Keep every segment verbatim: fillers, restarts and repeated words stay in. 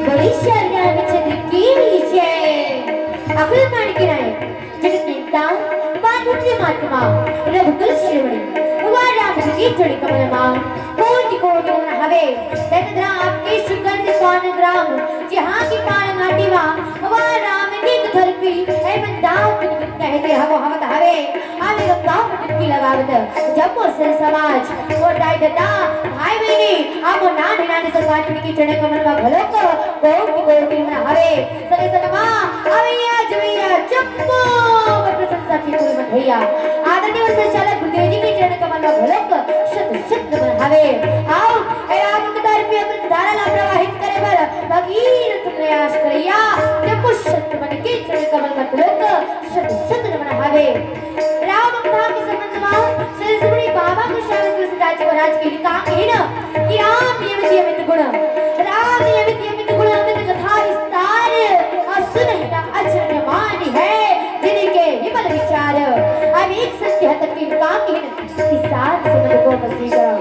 बोले श्याम रामचंद्र की जय। अखिल प्राण के नायक जगत नियंता, पार्वती महात्मा, रघुकुल शिरोमणि, भगवान राम जी के चरण कमल मा कोटि कोटि नमन हवे। दत्तद्रा आपके सुगंध कौन ग्राम, जहाँ की पान माटी मा, भगवान राम के कथर पी, ऐ बंदाव कुछ कुछ कहते हवो हवत हवे। आवे गंगा में डुबकी लगावत, जब मोर सर समाज, मोर दाई ददा, भाई बहिनी, आप मोर नान नान समाज के चरण कमल मा घलोक कोटि कोटि नमन हवे। सगे सगे मा, अवैया जवैया जम्मो मोर प्रशंसा के कुल मन भैया। आदरणीय संचालक गुरुदेव जी के चरण कमल मा घलोक शत शत नमन हवे। आओ, ए राम अवतार पे अमृत धारा ला प्रवाहित करे बर भगीरथ प्रयास करैया जम्मो संत मन के चरण कमल मा घलोक शत शत नमन हवे। राम कथा के संबंध मा श्री सुमणि बाबा के श्याम कृष्ण दास जी महाराज के लिखा है ना कि राम नियम नियमित गुण, राम नियम नियमित गुण अमित कथा विस्तार, और सुनहि न अचरज मानि है जिनके विमल विचार। अब एक संत हत के लिखा है ना कि साध समझ को बसी करो,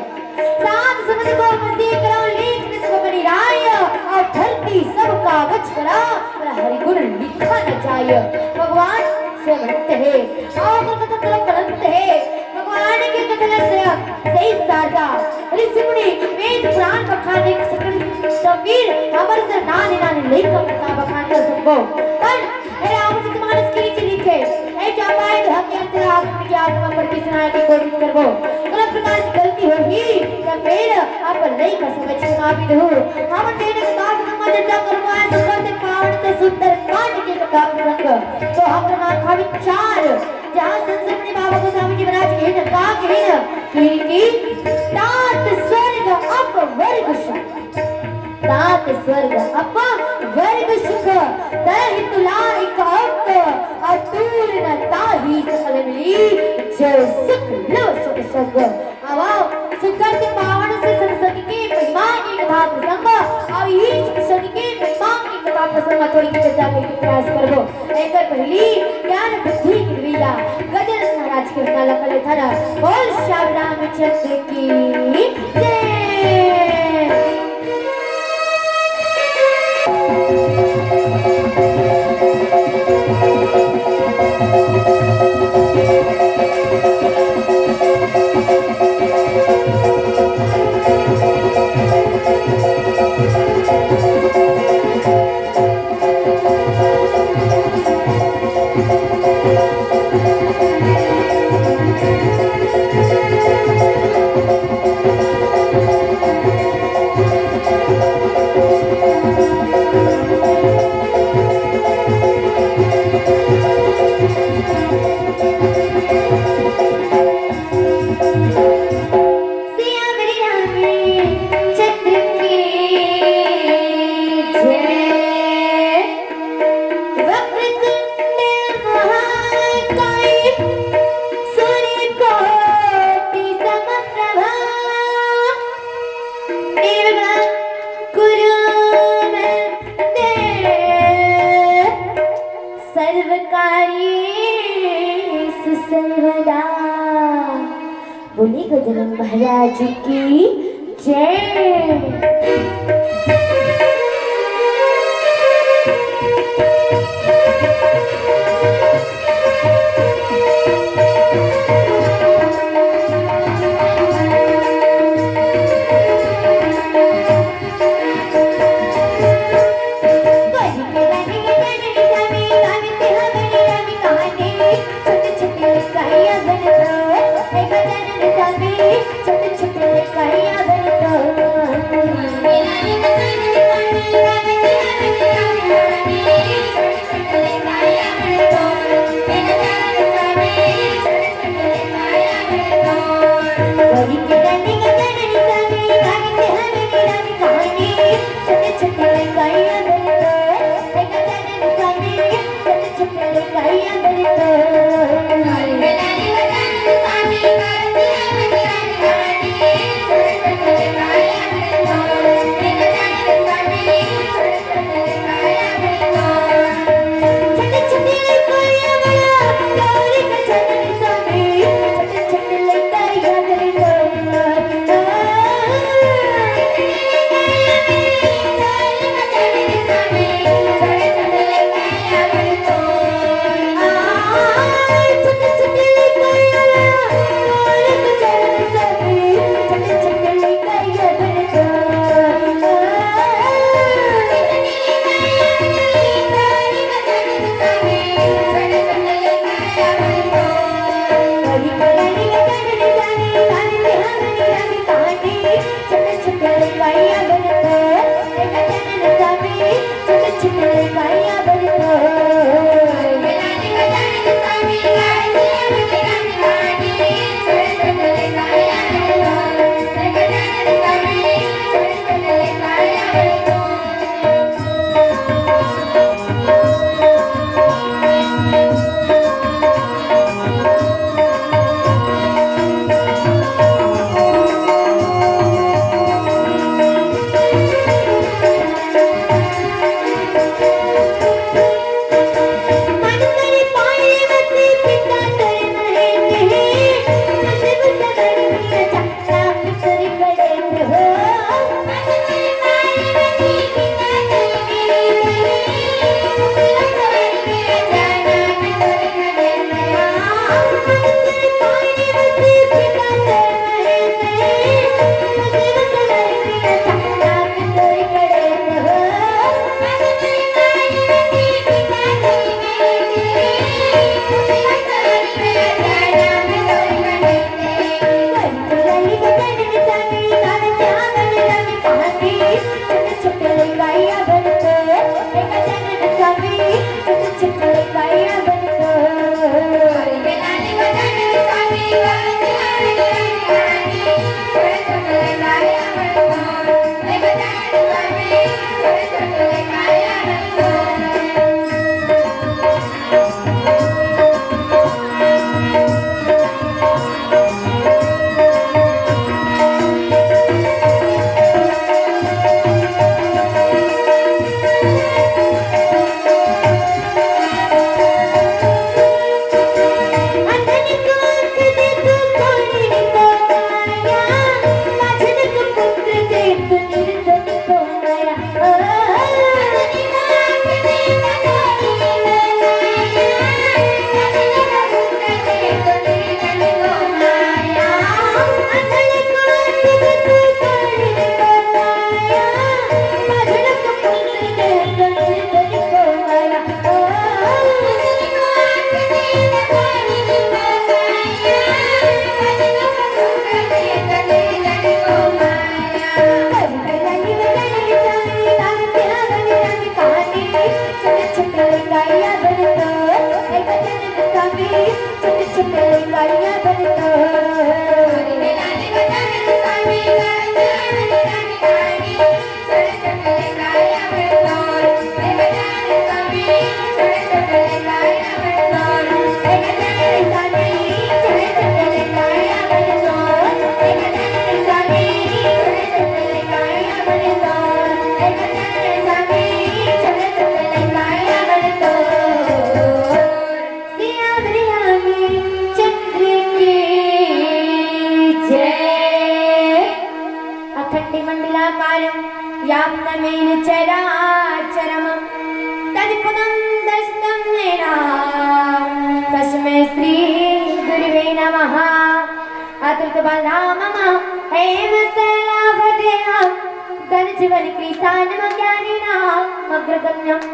साध समझ को बसी करो, लेख में सब बनी राय, और धरती सब कागज करा, पर हरि गुण लिखा न जाय। भगवान से भक्त है, और कथा तो कलंक है। भगवान के कथन से सही सारदा ऋषि मुनि वेद पुराण बखाने सकल तबीर हमर से नानी नानी लइका का बखान कर सकबो। पर हे रामचरित मानस के नीचे लिखे, हे चापाए तो हक यंत्र आत्म के आत्मा पर की सुनाए की कोशिश करबो। गलत प्रकार की गलती होही या फिर आप लइका समझ के माफी दो। हम तेरे का बात समझ जा करूँगा, सुंदर से पावन से सुंदर कांड के का प्रसंग तो हम माथा विचार जहाँ संत सुमणि बाबा गोस्वामी जी महाराज कहिन, का कहिन? कहिन कि तात स्वर्ग अपवर्ग सुख, तात स्वर्ग अपवर्ग सुख, दरहि तुला इक अंक, अतुल न ताहि सकल मिली, जो सुख लो सुख संग। अब सुंदर से पावन से सत्संग के महिमा के कथा प्रसंग, अब ये सत्संग के महिमा के कथा प्रसंग थोड़ी चर्चा करके प्रयास करबो। एकर पहली ज्ञान बुद्धि की दिया गजानन महाराज के वंदना लखले थरा। बोल श्याम रामचंद्र की जय। सर्वदा। बोलिए गजानन महाराज की जय। खण्डमण्डलाकारं व्याप्तमेन चराचरम्। तत्पदं दर्शितं येन तस्मै श्रीगुरवे नमः। अतुलितबलधामं हेमशैलाभदेहं धनजीवनकृशानुमं ज्ञानिनामग्रगण्यम्।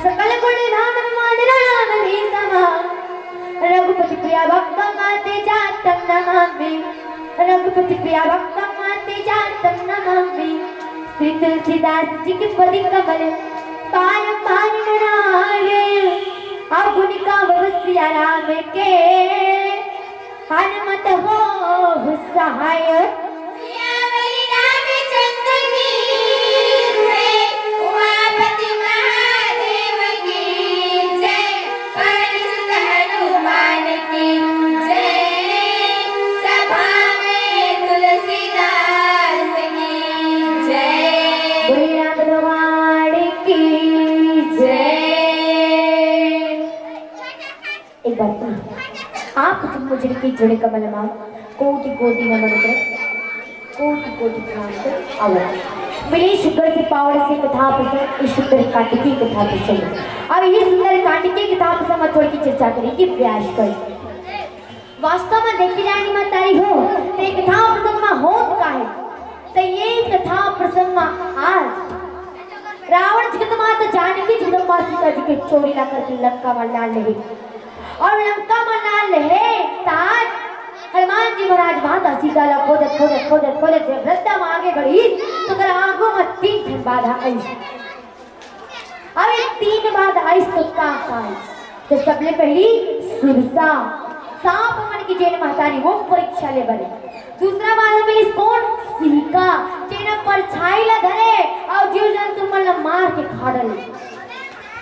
सकलगुणनिधानं वानराणामधीशम्। रघुपतिप्रियभक्तमाद्यजातं नमामि। रघुपतिप्रियभक्तमाद्यजातं नमामि। श्री तुलसीदास जी के पद कमल बारंबार मनावे। अवगुण का भव सिया राम के हनुमत होहु सहाय। सियावर रामचंद्र की जय, उमापति महादेव की जय, पवन सुत हनुमान की जय, सभा में तुलसीदास की जय। बोले राम भगवान की जय। एक बार पुनः आप मुझे की जोड़े कमल माँ कोटि कोटि नमन कर, कोटि कोटि प्रणाम कर। आवो मिली शुक्र से पावड़ से कथा प्रसंग, इस शुक्र काटिकी कथा प्रसंग। अब ये सुंदर काटिकी कथा प्रसंग में थोड़ी की चर्चा करेगी प्रयास कर। वास्तव में देखे जाए नी महतारी हो, तो ये कथा प्रसंग में होत का है? तो ये कथा प्रसंग में आज रावण जगत माता जानकी जगदम्बा सीता जी के चोरी ला करके लंका में लान ले। और लंका में लान ले, तो आज हनुमान जी महाराज माता सीता ला खोजत, खोजत, खोजत, खोजत जब रस्ता में आगे बढ़ी, तो ओकर आगू में तीन ठन बाधा आई। अब ये तीन बाधा आई, तो का, का आई? तो सबले पहली सुरसा, सांप मन की जेन महतारी, वो परीक्षा ले बने। दूसरा बाधा मिलिस कोन? सिंहिका, जेन परछाई ला धरे और जीव जंतु मन ला मार के खा डाले।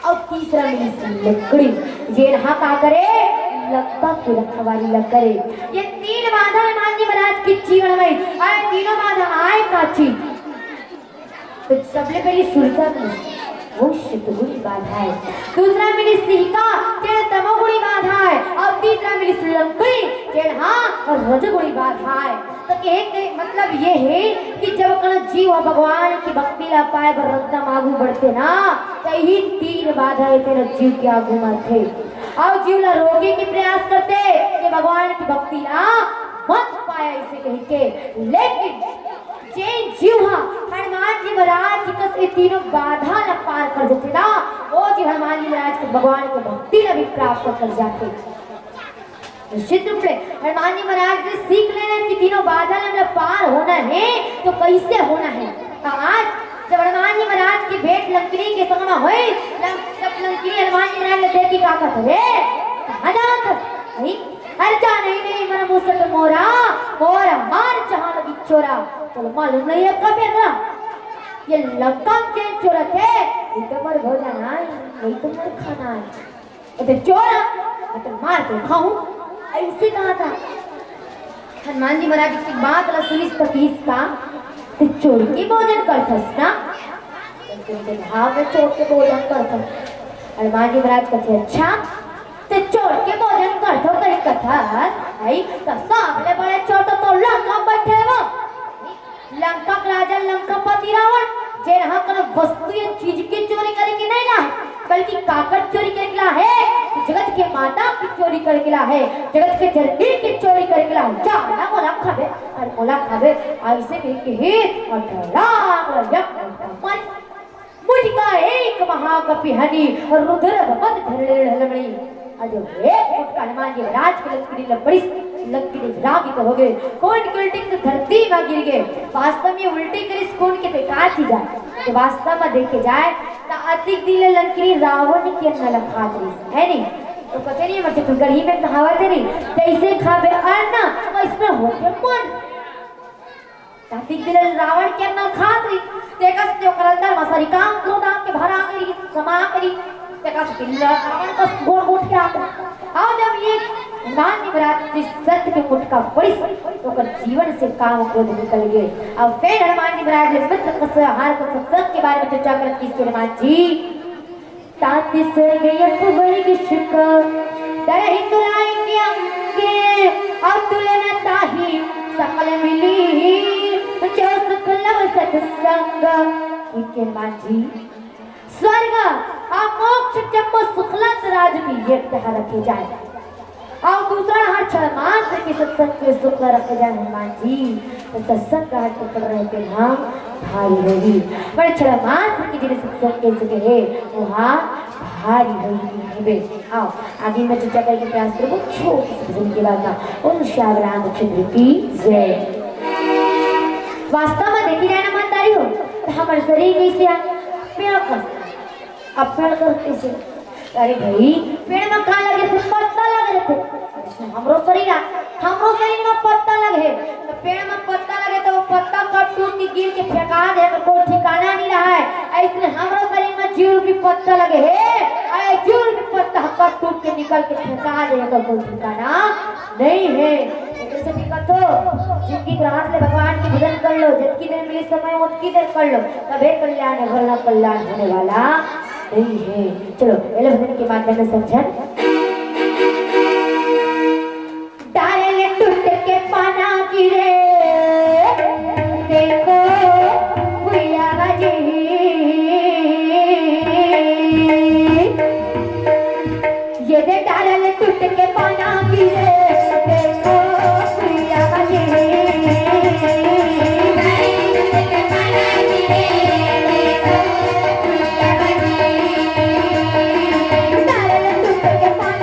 और तीसरा मिलिस लकड़ी, जेन हा का करे? लंका की रखवारी ला करे। ये तीन बाधा हनुमान जी महाराज के जीवन में आए, तीनों बाधा आए काची। तो सबले पहली सुरता में वो सतगुणी बाधा है, दूसरा मिली सिंहिका, तेरा तमोगुणी बाधा है, और तीसरा मिली लकड़ी, तेरा हाँ और रजगुणी बाधा है। तो कहे के मतलब ये है कि जब कन जीव ह भगवान की भक्ति ला पाए बर रस्ता में आगू बढ़ते ना, तो यही तीन बाधा है तेरा जीव के आगू में थे। और जीव ला रोके के प्रयास करते कि भगवान की भक्ति ला मत पाए, इसे कह के। लेकिन जेन जीव ह हनुमान जी महाराज जी कस ये तीनों बाधा ला पार कर जाथे ना, वो जीव हनुमान जी महाराज के भगवान के भक्ति ला भी प्राप्त कर जाथे। निश्चित रूप से हनुमान जी महाराज जी सीख लेना कि तीनों बाधा ला हमला पार होना है तो कैसे होना है। तो आज जब हनुमान जी महाराज की भेंट लंकिनी के संग में होई, लं-, जब लंकिनी हनुमान जी महाराज ला देख के का कहत हे, "कहाँ जात हस?" नहीं? "हर जा नहीं, नहीं, मन मुसत मोरा, मोर मार जहाँ लगी चोरा।" चलो, मालूम नहीं है कब एकरा? ये लंका के चोरत हे, ये तो मोर भोजन आय, ये तो मोर खाना आय। ये तो चोर, ये तो मार के खाऊं, ऐसे कहा था। हनुमान जी महाराज की बात ला सुनिस तो किहिस का, "ते चोर के भोजन करथस ना?" तो भाव में चोर के भोजन करथस। हनुमान जी महाराज कथे, "अच्छा, ते चोर के भोजन करथो कही कथस, आई, तो सबले बड़े चोर तो, तो लंका में बैठे हो।" लंका के राजा लंकापति रावण, जेन ह कोनो वस्तु या चीज के चोरी करे के नहीं ला हे, बल्कि काकर चोरी करे के ला हे, जगत के माता के चोरी करे के ला हे, जगत के जननी के चोरी करे के ला हे। जा ना मोला खाबे, अरे मोला खाबे, ऐसे कह के हे, और ढलांग लग मारी। मुझका एक महाकपि हनी, रुद्र भगत धरले ढलमणी। और जो एक फुट का हनुमान जी महाराज के लंकिनी लपड़िस, लंकिनी रागित हो गए, कोन के उल्टी तो धरती में गिर गए। वास्तव में उल्टी करिस कोन के बेकार चीज आय। तो वास्तव में देखे जाए तो अतिक दिन ले लंकिनी रावण के अन्न ला खात रहिस, है नहीं? तो कथे नहीं, मतलब गढ़ी में कहावत है नहीं, "जैसे खाबे अन्न, वैसने होथे मन।" तातिक दिन रावण के अन्न खात रही, तेकस के ओकर अंदर म सरी काम क्रोध आके भरा करी, समा करी, तेकस दिन रावण कस गोड़ गोठ के आता। और जब ये हनुमान जी महाराज जिस सत्य के मुटका पड़ी, तो ओकर जीवन से काम क्रोध निकल गए। और फिर हनुमान जी महाराज ने मित्र कस हार को सत्संग के बारे में चर्चा करत किस हनुमान जी, ताति स्वर्ग यक वर्ग सुख, दरहि तुलाइ के अंगे, अतुल न ताहि सकल मिली। जो सुख अंग, ठीक है हनुमान जी। स्वर्ग अउ मोक्ष जम्मो सुखला तराजू में एक डहर रखे जाए, अउ दूसरा डहर छड़मात्र के सत्संग के सुख रखे जाए हनुमान जी। तो सत्संग का हाथ पकड़ रहे थे हम भारी रही, पर छड़मात्र के जिन्हें सत्संग के सुख है, वहाँ भारी रही है। आओ, आगे मैं चर्चा करके प्रयास करूँ छोटी सी भजन के बाद ना। ओम श्याम राम क्षेत्र की जय। वास्तव में देखी जाए ना ईमानदारी हो, तो हमारे शरीर कैसे है? पेड़ कस। अब पेड़ कस कैसे? अरे भाई, पेड़ में का लगे थे? पत्ता लगे थे। हमरो शरीर आ, हमरो शरीर में पत्ता लगे है। तो पेड़ में पत्ता लगे तो वो पत्ता कट टूट के गिर के फेंका दे, तो कोई ठिकाना नहीं रहा है। ऐसे हमरो शरीर में जीव रूपी पत्ता लगे है, अरे जीव रूपी पत्ता कट टूट के निकल के फेंका दे, तो कोई ठिकाना नहीं है। एकरे से भी कथो, जिंदगी के रात ले भगवान के भजन कर लो, जितनी देर मिली समय उतनी देर कर लो, तबे कल्याण है, वरना कल्याण होने वाला नहीं है। चलो, पहले भजन के माध्यम में समझन। डाल टूट के पाना गिरे, देखो भुइया बजी। ये दे डाल टूट के पाना गिरे, देखो भुइया बजी। डाल टूट के पाना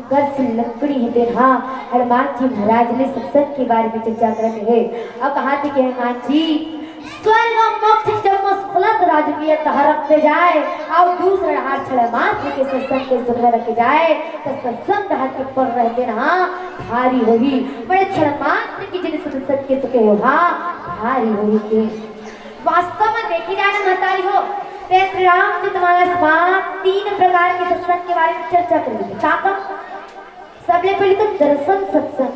घर से लंकड़ी हे तेन हा हनुमान जी महाराज ले सत्संग के बारे में चर्चा करत हे। अउ कहा थे कि हनुमान जी, स्वर्ग अउ मोक्ष जम्मो सुफलत राजकीय तह रखते जाए, अउ दूसरा डहार क्षण मात्र के सत्संग के सुख रखे जाए, तो सत्संग डहार के पर रहते ना भारी होही। बड़े क्षण मात्र की जिन सत्संग के सुखे हो हा भारी होही के। वास्तव में देखी जाए ना महतारी हो, ते श्री रामचरित मानस में तीन प्रकार के सत्संग के बारे में चर्चा करेंगे। का का? सबले पहले तो दर्शन सत्संग।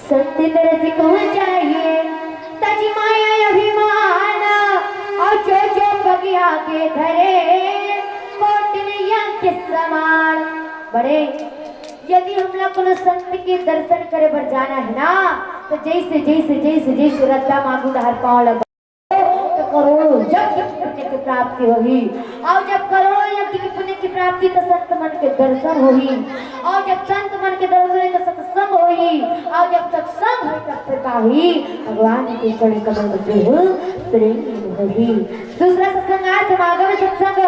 संत दर्श को चाहिए, तजि माया अभिमान, अउ जो जो पग आगे धरे, कोटिन यज्ञ समान। बड़े, यदि हमला कोनो संत के दर्शन करे बर जाना हे ना, तो जैसे, जैसे, जैसे, जैसे रद्दा मांगू डहार पाँव लगा, तो करोड़ों यज्ञ के पुण्य की प्राप्ति होही। अउ जब करोड़ों यज्ञ के पुण्य की प्राप्ति, तो संत मन के दर्शन होही। अउ जब संत मन के दर्शन होही, तो सत्संग होही। अउ जब सत्संग होही, तब फिर का होही? भगवान के चरण कमल में जो हो प्रेम होही। दूसरा सत्संग आय, समागम सत्संग।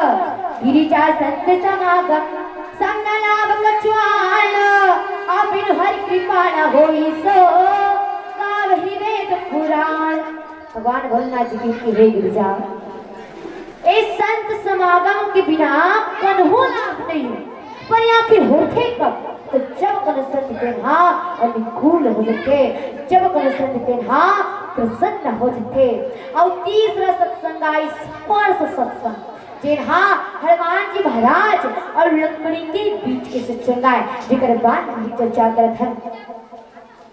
गिरिजा संत समागम, संग न लाभ कछु आन, अउ बिनु हरि कृपा न होई सो, गावहि वेद पुराण। भगवान भोलेनाथ जी की, की हे गिरिजा, ए संत समागम के बिना कन्हो लाभ नहीं हो। पर आखिर होथे कब? तो जब कोनो संत तेन हा अनुकूल हो जथे, जब कोनो संत तेन हा प्रसन्न हो जथे। अउ तीसरा सत्संग आय स्पर्श सत्संग, जेन हा हनुमान जी महाराज अउ लंकड़ी के बीच के सत्संग आय, जेकर बारे में चर्चा करत हन।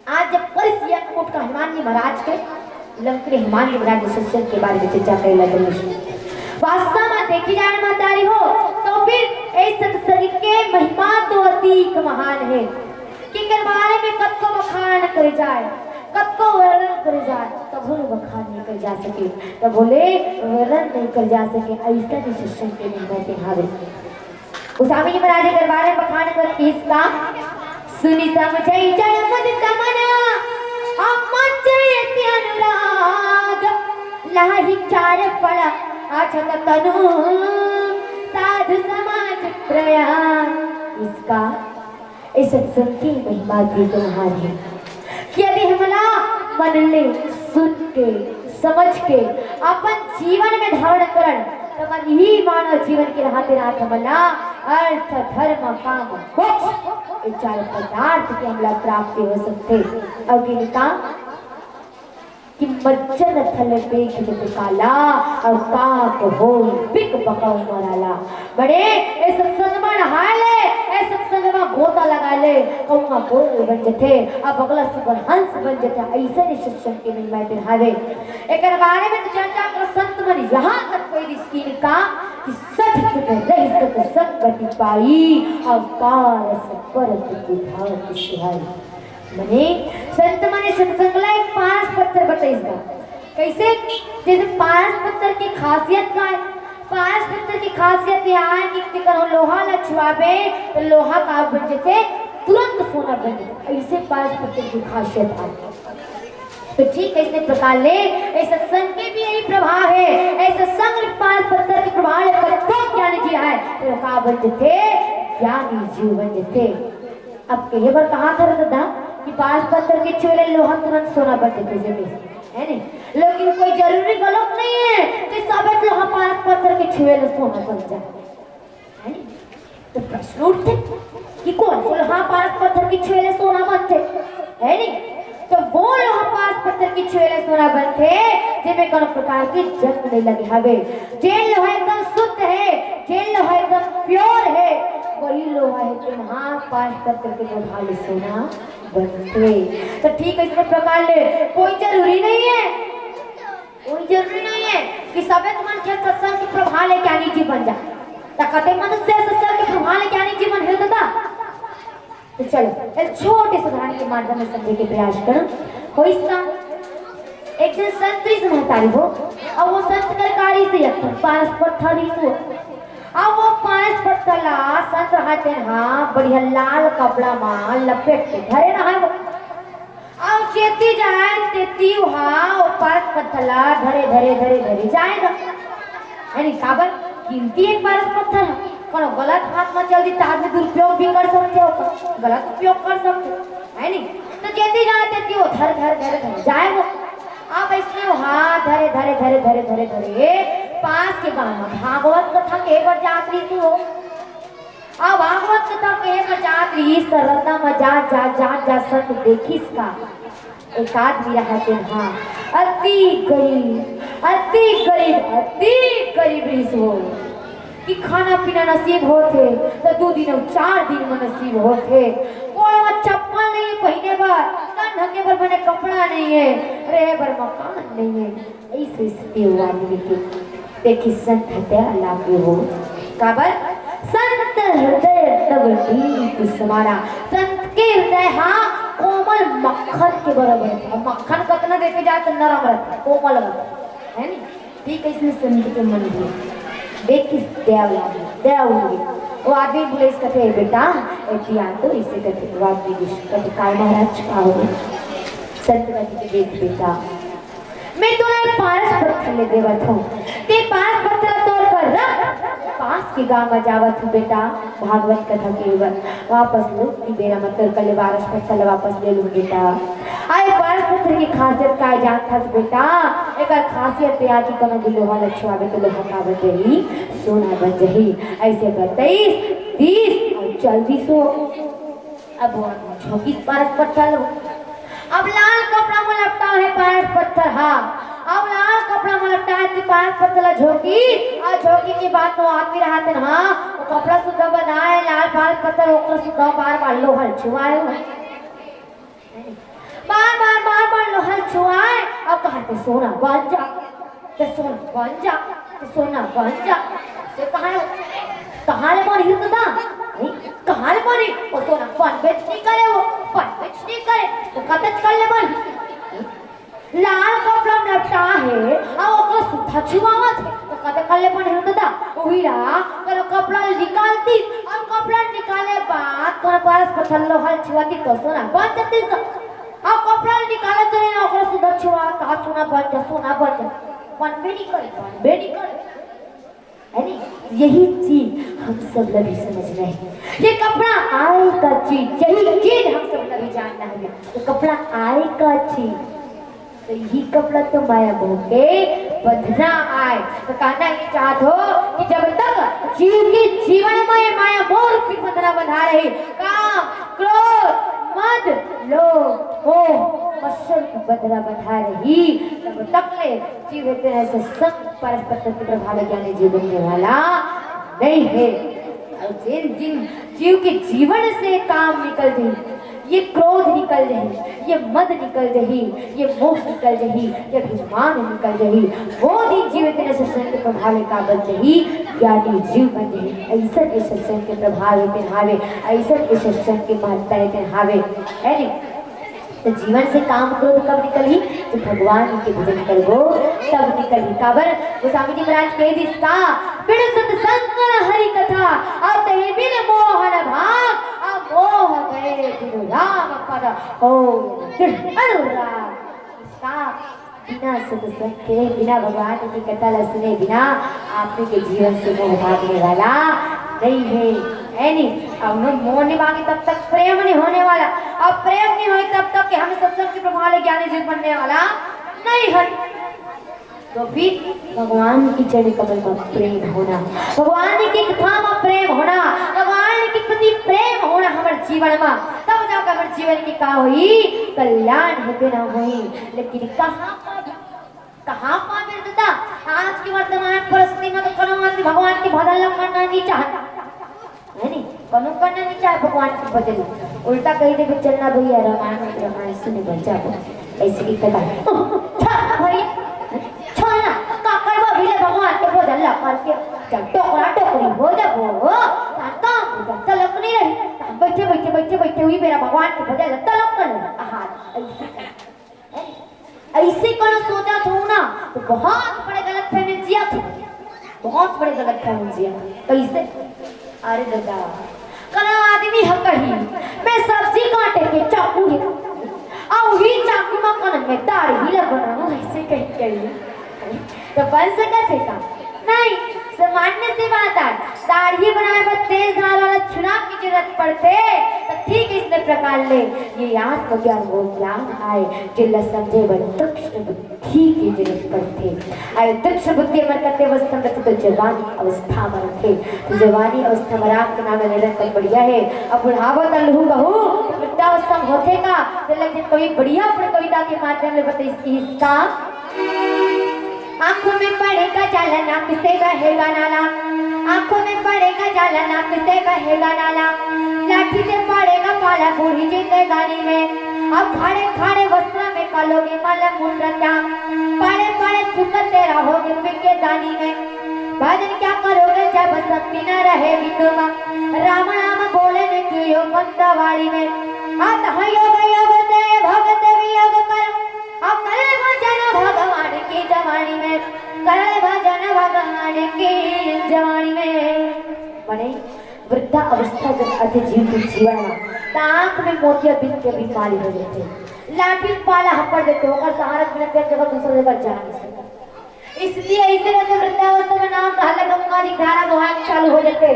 आज जब परिस एक मुठ का हनुमान जी महाराज के, लंकड़ी हनुमान जी महाराज के सत्संग के बारे में चर्चा करे ला जरूरी हे। वास्तव में देखी जाए महतारी हो, तो फिर ए सत्संग के महिमा तो अतिक महान हे, कि एकर बारे में कतको बखान करे जाए, कतको वर्णन करे जाए, तभो ले बखान नहीं करे जा सके, तभो ले वर्णन नहीं करे जा सके। अइसन ए सत्संग के महिमा के हावे। गोस्वामी जी महाराज एकर बारे में बखान करत हे का? सुनि समझइ जन मुदित मन, अउ मचइ अति अनुराग। लाही चार फल अछत तनु, साधु समाज प्रयाग। इसका, ए सत्संग के महिमा के तो महान हे। कि यदि हमला मन ले सुन के, समझ के, अपन जीवन में धारण करन, त मन ही मानव जीवन के राहत रात हमला अर्थ, धर्म, काम, मोक्ष, ए चार पदार्थ के हमला प्राप्ति हो सकथे। अउ किन काम? कि मज्जन थल पेख जत काला, अउ काक होई बिक बकौ मराला। बड़े, ए सत्संग म नहा ले, ए सत्संग म गोता लगा ले, कौआ कोयल बन जथे, अब अगला सुबह हंस बन जथे। अइसन ए सत्संग के महिमा दिन हावे। एकर बारे में तो चर्चा कर संत मन यहाँ तक कोई रिश्ती का कि सत जुग रहि सत संगति पाई, अउ पारस परत विधान सुहाई। मने संत मने सत्संग ला एक पारस पत्थर बताइस बा। कैसे? जैसे पारस पत्थर की खासियत का है? पारस पत्थर की खासियत यह है कि तेकर लोहा ला छुआबे तो लोहा का बन जथे, तुरंत सोना बन जथे। ऐसे पारस पत्थर की खासियत है। तो ठीक ऐसे प्रकार ले, ए सत्संग के भी यही प्रभाव है। ए सत्संग पारस पत्थर के प्रभाव ले, कतको ज्ञानी जी आए, तो का बन जथे? ज्ञानी जीव बन जथे। अब कहे बर कहा था दादा कि पारस पत्थर के छुए ले लोहा तुरंत सोना बन जथे, जैसे, है नहीं? लेकिन कोई जरूरी गलत नहीं है कि सब लोहा पारस पत्थर के छुए ले सोना बन जाए, है नहीं? तो प्रश्न उठथे कि कौन वो लोहा पारस पत्थर के छुए ले सोना बनथे, है नहीं? तो वो लोहा पारस पत्थर के छुए ले सोना बनथे, जेमे कोनो प्रकार के जंग नहीं लगे हवे, जेन लोहा एकदम शुद्ध है, जेन लोहा एकदम प्योर है, वही लोहा है कि हाँ, पारस पत्थर के प्रभाव ले सोना बनथे। तो ठीक इसी प्रकार ले कोई जरूरी नहीं है, कोई जरूरी नहीं है कि सबे तुमन के सत्संग के प्रभाव ले ज्ञानी जी बन जा। त कते मनुष्य सत्संग के प्रभाव ले ज्ञानी जी बन हे दादा? तो चलो, एक छोटे से उदाहरण के माध्यम में समझे के प्रयास करो। कोई इसका एक जन संत रिहिस महतारी हो, अउ वो संत कर का रिहिस, एक ठन पारस पत्थर रिहिस हो। अब वो पारस पत्थर ला संत रहते हैं, हाँ, बढ़िया लाल कपड़ा मा लपेट के धरे रहा वो। अउ जेती जाए तेती उहा ओ पारस पत्थर ला धरे, धरे, धरे, धरे जाए गा। यानी काबर? गिनती एक पारस पत्थर है। कोनो गलत हाथ में चल दी, त आदमी दुरुपयोग भी कर सकथे, ओकर गलत उपयोग कर सकथे, है नी? तो जेती जाए तेती वो धर, धर, धर, धर जाए वो। अब इसने वो हाथ धरे, धरे, धरे, धरे, धरे, धरे पास के गांव में भागवत कथा के बर जात रहिस वो। अब भागवत कथा के बर जात रहिस, त रद्दा में जा, जा, जा, जा, संत देखिस का एक आदमी रहत हे, हाँ, अति गरीब, अति गरीब, अति गरीब रहिस वो, कि खाना पीना नसीब होथे, त दू दिन अउ चार दिन में नसीब होथे। गोड़ में चप्पल नहीं पहिने बर, तन ढके बर बने कपड़ा नहीं है, रहे बर मकान नहीं है। अइसे स्थिति वो आदमी के। देखी संत हृदय लागे वो। काबर? संत हृदय तब दीप समाना। संत के हृदय हा कोमल मक्खन के बराबर हे। अउ मक्खन कतना देखे जाए त नरम रहथे, कोमल रहथे, है नी? ठीक अइसने संत के मन भी। देखी दया लागे, दया लागे। वो आदमी बोले, इस कथे, "बेटा, ऐसी आ तो इसे कथे।" वो आदमी कथे, "काय महाराज, का हो?" संत कथे, "देख बेटा, मैं तोला एक पारस पत्थर ले देवत हूँ, ते पारस पत्थर ला तोर कर रख, पास के गांव में जावत हूँ बेटा, भागवत कथा के बर वापस लौट की बेरा में तोर कर ले पारस पत्थर ला वापस ले लूँ बेटा।" आए पारस पत्थर की खासियत का जानत हस बेटा? एकर खासियत ये आय कि कोनो भी लोहा ला छुआबे तो लोहा का बन जाही, सोना बन जाही। ऐसे बताइस, दीस अउ चल दीस वो। अब वो झोंकिस पारस पत्थर ला। अब लाल कपड़ा में लपटा हे पारस पत्थर हा। अब लाल कपड़ा में लपटा हे पारस पत्थर ला झोंकिस, अउ झोंके के बाद वो आदमी रहत हे ना, वो कपड़ा सुद्धा बंधाय, लाल पारस पत्थर ओकर सुद्धा बार बार लोहा ल छुआय। बार बार बार बार लोहा ल छुआय, अउ कहा, "ते सोना बन जा, ते सोना बन जा, ते सोना बन जा।" ते कहा ले, कहा ले बनही दादा? नहीं, कहा ले बनही? वो सोना बनबेच नहीं करे, वो बनबेच नहीं करे, वो कतच कर ले बनही। लाल कपड़ा में लपटा हे, अउ ओकर सुद्धा छुआवत हे, त कते कर ले बनही दादा? उही ला, कोनो कपड़ा ल निकालतिस, अउ कपड़ा ल निकाले बाद कोनो पारस पत्थर लोहा ल छुआतिस, त सोना बन जातिस। अउ कपड़ा ल निकाले चले ना, ओकर सुद्धा छुआ, कहा, "सोना बन जा, सोना बन जा।" बनबे नहीं करे, बनबे नहीं करे। है नी? यही चीज हम सब ला भी समझना हे। ये कपड़ा आय का चीज, यही चीज हम सब ला भी जानना हे। ये कपड़ा आय का चीज, त यही कपड़ा तो माया मोह के बंधना आय। त कहना ये चाहत हों कि जब तक जीव के जीवन में ये माया मोह रूपी बंधना बंधा रही, काम, क्रोध, मद, लोभ, मोह, मत्सर की बंधना बंधा रही, तब तक ले जीव हे तेन सत्संग पारस पत्थर के प्रभाव ज्ञानी जीव बनने वाला नहीं हे। अउ जेन, जेन जीव के जीवन से काम निकल जाही, ये क्रोध निकल जाही, ये मद निकल जाही, ये मोह निकल जाही, ये अभिमान निकल जाही, वो दिन जीव हे तेन सत्संग के प्रभाव का बन जाही, ज्ञानी जीव बन जाही। अइसन के सत्संग के प्रभाव हे तेन हावे, अइसन के सत्संग के महत्ता हे तेन हावे, है नी? त जीवन से काम क्रोध कब निकलही? जब भगवान के भजन करबो, तब निकलही। काबर? गोस्वामी जी महाराज कहि दिस का, "बिनु सत्संग न हरि कथा, अउ तहि बिन मोहन भाग, अउ मोह गए बिनु राम पद, हो दृढ़ अनुराग।" का बिना सत्संग के, बिना भगवान की कथा ला सुने बिना आदमी के जीवन से मोह भागने वाला नहीं हे, है नी? अउ मोह नहीं भागे तब तक प्रेम नहीं होने वाला, अउ प्रेम नहीं होय तब तक के हम सत्संग के प्रभाव ले ज्ञानी जीव बनने वाला नहीं हे। तो फिर भगवान की चरण कमल में प्रेम होना, भगवान की कथा में प्रेम होना, भगवान के प्रति प्रेम होना हमर जीवन में, तब जाकर हमर जीवन की का होही, कल्याण हे तेन होही। लेकिन कहाँ पर, कहाँ पर बेटा, आज के वर्तमान परिस्थिति में तो कोनो आदमी भगवान के भजन ला करना नहीं चाहता, है नी? कोनो करना नहीं चाहे भगवान के भजन, उल्टा कहि देबे, "चल ना भैया, रामायण, रामायण सुने बर जाबो।" अइसे की कथा, "चल ना भैया, चल ना, का करबो अभी ले भगवान के भजन ला करके, चल टोकरा टोकरी हो जाबो, काम तलक नहीं रही, बैठे बैठे बैठे बैठे हुई मेरा भगवान के भजन ला तलक कर ले।" आहा, अइसे कथा। अइसे कोनो सोचत हो ना, तो बहुत बड़े गलतफहमी जियत हो, बहुत बड़े गलतफहमी जियत हो। कइसे? अरे दादा, कोनो आदमी ह कही, "मैं सब्जी काटे के चाकू हे, अउ उही चाकू म कोनो मैं दाढ़ी ला बनाहूँ," अइसे कही, कही। तो बन सकत हे का? नहीं, सामान्य सी बात आय, दाढ़ी बनाए बर तेल धार वाला चुना के जरूरत पड़थे, त ठीक इसने प्रकार ले ये आत्मज्ञान वो ज्ञान आय, जेला समझे बर तीक्ष्ण बुद्धि के जरूरत पड़थे। अरे तीक्ष्ण बुद्धि हमर कते अवस्था में रथे, तो जवानी अवस्था में रथे। तो जवानी अवस्था में राम के नाम ले रहे, तब बढ़िया हे। अब बुढ़ावा त लहू बहू, वृद्धावस्था में होथे का? तो लग कवि बढ़िया अपन कविता के माध्यम ले बताइस कि इसका आंखों में पड़ेगा जाला, नाक से बहेगा नाला। आंखों में पड़ेगा जाला, नाक से बहेगा नाला। लाठी से पड़ेगा पाला पूरी जिंदगानी में। अब खाड़े खाड़े वस्त्र में कालोगे मल मूत्र क्या? पड़े पड़े थूकते रहोगे पीके दानी में। भजन क्या करोगे जब शक्ति न रहेगी तुम? राम नाम बोलने की यो बंदवाड़ी में। अतः योग योग से भगत वियोग कर, अब कर भजन भगवान की जवानी में, कर भजन भगवान की जवानी में। माने वृद्धा अवस्था जब आथे जीव के जीवन में, त आंख में मोतिया बिंद के बीमारी हो जाथे। लाठी पाला हपड़ देथे, ओकर सहारा बिना ते जगह दूसरा जगह जा नहीं सकता। इसलिए ऐसे में तो वृद्धावस्था में नाम कहले गंगा जी धारा बहान चालू हो जाथे।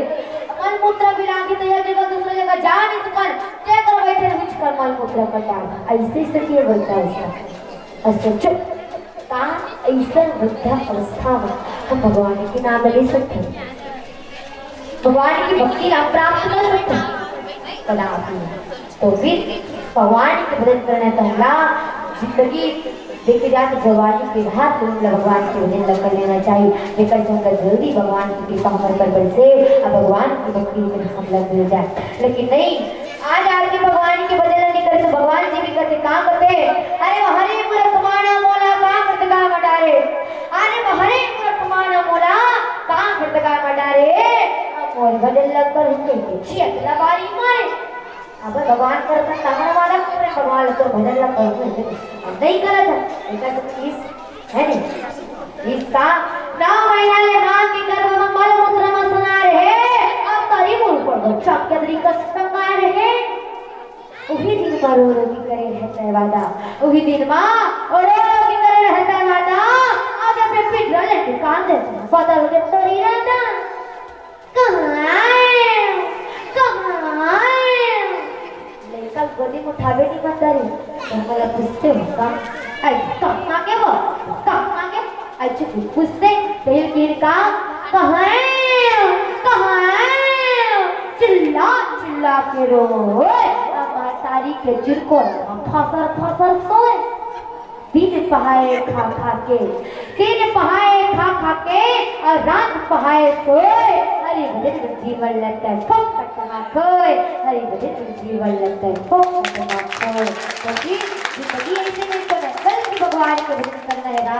मल मूत्र भी लागे तो एक जगह दूसरा जगह जा नहीं सकन, ते कर बैठे हुच कर मल मूत्र कर डाल। ऐसे स्थिति है वृद्धावस्था। और सोचो, का ऐसा वृद्धावस्था में हम भगवान के नाम ले सकते हैं, भगवान की भक्ति लाभ प्राप्त कर सकते हैं? कदापि नहीं। तो फिर भगवान के भजन करने तो हमला जिंदगी देखे जाए तो जवानी के हाथ में हमला भगवान के भजन ल कर लेना चाहिए। जेकर संग जल्दी भगवान की कृपा हमर पर बरसे, अब भगवान की भक्ति में हमला मिल जाए। लेकिन नहीं, आज आके भगवान के भजन नहीं करे तो भगवान जी भी करते काम करते। अरे वो हरे मूर्ख माना मोला का मृत का मटारे। अरे वो हरे मूर्ख माना मोला का मृत का मटारे। अब मोर भजन लग कर उनके पीछे अगला बारी मारे। अब भगवान कर अपन तामर वाला पूरे भगवान तो भजन लग कर उनके नहीं करत है। एकर से इस है नहीं। इसका नौ महीना ले मां के गर्भ में मल मूत्र में सुना रहे, अब तरी मुंह पर बच्चा के तरीका संगा रहे। उही दिन मा रो रो के करे रहता है वादा, उही दिन मा रो रो के करे रहता है वादा। आज अपने पिंजरा लेके कांदे, बदल के तोरी रहता। कहाँ है? कहाँ है? लइका गोदी में उठावे नहीं मत डरे। तो हमला पूछते हो, कहाँ? ऐ, कहाँ के वो? कहाँ के? ऐसे कुछ पूछते, तेल कीन का, कहाँ है? कहाँ है? चिल्ला चिल्ला के रोए, अब तारी के चिरकोर, फांसर फांसर सोए। दिन पहाए खा खा के, दिन पहाए खा खा के, और रात पहाए सोए। हरि भजन में जीवन लगता है, खूब कटना खोए। हरि भजन में जीवन लगता है, खूब कटना खोए। क्योंकि जिंदगी ऐसे नहीं तो है, बल्कि भगवान के भजन करना है। राम